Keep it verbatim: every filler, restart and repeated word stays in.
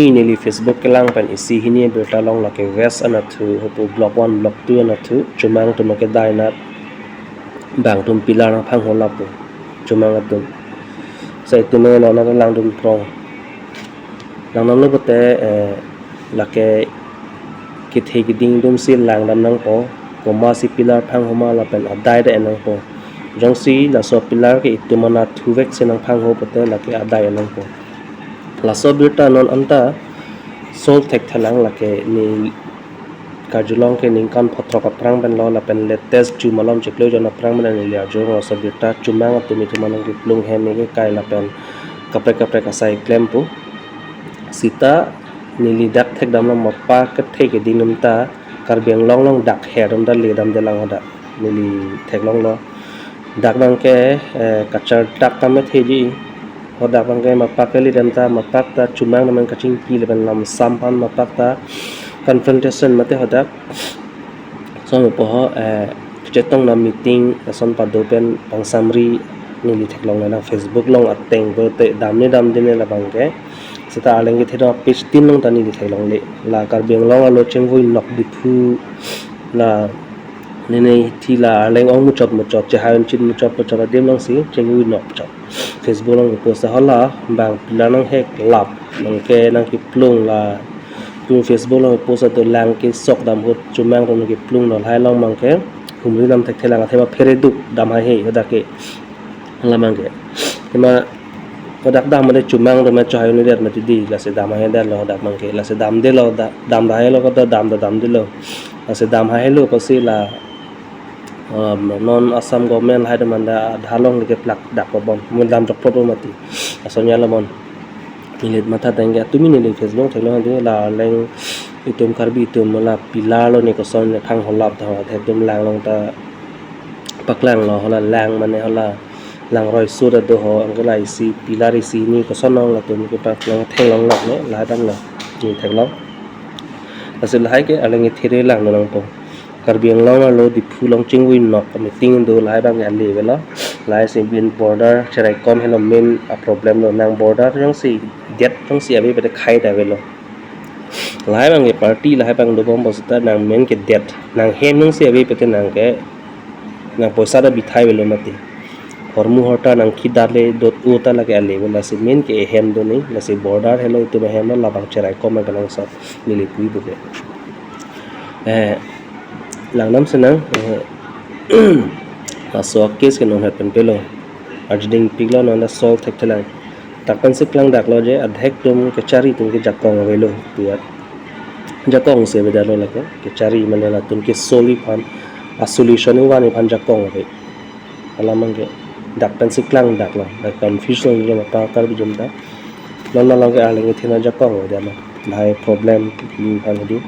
Neli Facebook kelang pen isi hini abirta along lake West anatthu, hopu Block one, Block two anatthu, Chomang atum kedai anat bang atum pillar nangphangho lapu, Chomang atum. Sai atum non anat langdun prong. Langdamlo pute, eh, lake kethe keding atumsi langdam nangpo, komatsi pillar phangho ma lapen adai ta en nangpo. Jongsi laso pillar ke itum anatthu vek si nangphangho pute lake adai en nangpo. Laso abirta non anta solve thekthelang, lake ne karjulong ke ningkan phothrok aphrang pen lo lapen latest ju malom chiklo jon aphrang pen neli arjulong laso abirta. Chomang atum itum anong keplung hem kekai lapen kaprek kaprek asai klem pu. Seta neli dak thekdamlo, mapak kethe keding atum ta Karbi Anglong along dak her atum ta ledamdelang hadak. Neli theklonglo. Dak abangke, eh, kachardak ta metheji. Hadak abangke mapak ke ledam ta, mapak ta Chomang atum kachingki lapen lam samphan mapak ta confrontation mate hadak. Lason pupo ho, eh, chetong na meeting, lason pado pen pangsamri neli theklongle nang Facebook along ateng pute damne damdine labangke. Seta arleng kethe do page tin along ta neli theklongle. La Karbi Anglong arlo chingvui nok Diphu la nene thi la arleng ong muchot muchot, chehai un chin muchot muchot adim alongsi chingvui nok chot. Facebook along post hala bang pillar nanghek lap, nangke nangkeplung la. Tu Facebook along post atu lang kesok dam ahut Chomang atum nangkeplung lo, lahai along abangke humri dam thekthelang, athema phere duk dam haihe hadak ke. Hala abangke. Athema hadak dam mate Chomang atum chohai un-edet mati di, lasi dam haihedetlo hadak abangke, lasi damdelo da, dam da hailo kada dam da damdelo. Lasi dam haihelo pusi la, um, non Assam government lahai atum anta adha along lake plak dak pabon, mun dam jokpot mati. Lason ya labon. Neli matha tangke atumi neli Facebook theklong di la arleng itum Karbi atum la pillar lo ne koson ne phangho lap ta, athek atum langlong ta paklanglo, hala lang mane hala lang roi sut ado ho, anke la isi pillar isi ne koson nang latum kepaklang theklong lak ne lahai damlo. Neli theklong. Lasi lahai ke arleng kethe re langdun nangpo. Karbi Anglong arlo Diphu along chingvui nok meeting do, lahai abangke ale avelo. Lahai si bin border cheraikom helo main a problem lo, nang border jongsi det jongsi ave pute khai ta avelo. Lahai abangke party lahai abang dobom bosita nang main ke det, nang hem jongsi ave pute nangke nang poisa ta bithai avelo mati. Hormu horta nangkhi dale dot u ta lake ale avelo, lasi main ke ehem do ne, lasi border helo itum ehem lo, labang cheraikom abang kenangsot neli pu puke. Eh, langdam senang, eh, laso case ke non het pen pelo. Arjuding piklo non ta solve thekthelang. Dak pensi klangdaklo je, adhek atum kechari atum ke jakong avelo, puat. Jakong si avedetlo lake, kechari mane latum ke soli aphan, a solution ivan aphan jakong ave. Hala abangke dak pensi klangdaklo, dak confusion jom apa kar bijom ta. Non along ke arleng kethe na jakong avedetlo. Lahai problem ni aphan hedi.